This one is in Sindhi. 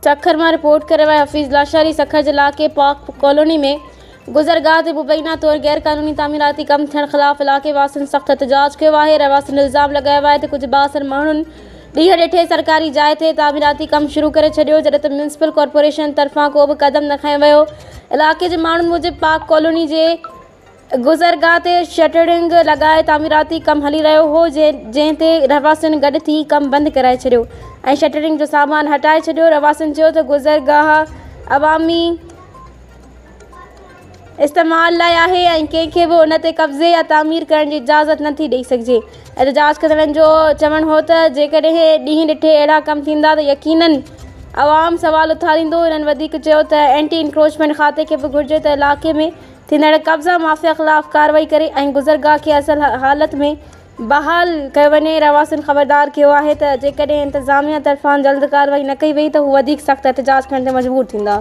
سکر مان رپورٽ ڪري رهيو آهي حفيظ لاشاري سکر جي علائقي پاڪ ڪالوني ۾ گذرگاهه تي مبينا طور غير قانوني تعميراتي ڪم ٿيڻ خلاف علائقي واسين سخت احتجاج ڪيو آهي. رهواسين الزام لڳايو آهي ته ڪجهه بااثر ماڻهن ڏينهن ڏٺي سرڪاري جاء تي تعميراتي ڪم شروع ڪري ڇڏيو جڏهن ته ميونسپل ڪارپوريشن طرفان ڪو به قدم نه کنيو ويو. علائقي جي ماڻهن موجب پاڪ ڪالوني جي گذرگاهه تي شٽرنگ لڳائي تعميراتي ڪم هلي رهيو هو، جنهن تي رهواسين گڏ ٿي ڪم بند ڪرائي ڇڏيو ۽ شٽرنگ جو سامان هٽائي ڇڏيو. رهواسين چيو ته گذرگاهه عوامي استعمال لاء آهي ۽ ڪنهن کي به ان تي قبضي يا تعمير ڪرڻ جي اجازت نٿي ڏئي سگهجي. احتجاج ڪندڙن جو چوڻ هو ته جيڪڏهن ڏينهن ڏٺي اهڙا ڪم ٿيندا ته يقينن عوام سوال اٿاريندو. هنن وڌيڪ چيو ته اينٽي انڪروچمينٽ کاتي کي به گهرجي ته علائقي ۾ ٿيندڙ قبضا مافيا خلاف ڪارروائي ڪري ۽ گذرگاهه کي اصل حالت ۾ بحال ڪيو وڃي. رهواسين خبردار ڪيو آهي ته جيڪڏهن انتظاميا طرفان جلد ڪارروائي نه ڪئي وئي ته هو وڌيڪ سخت احتجاج ڪرڻ تي مجبور ٿيندا.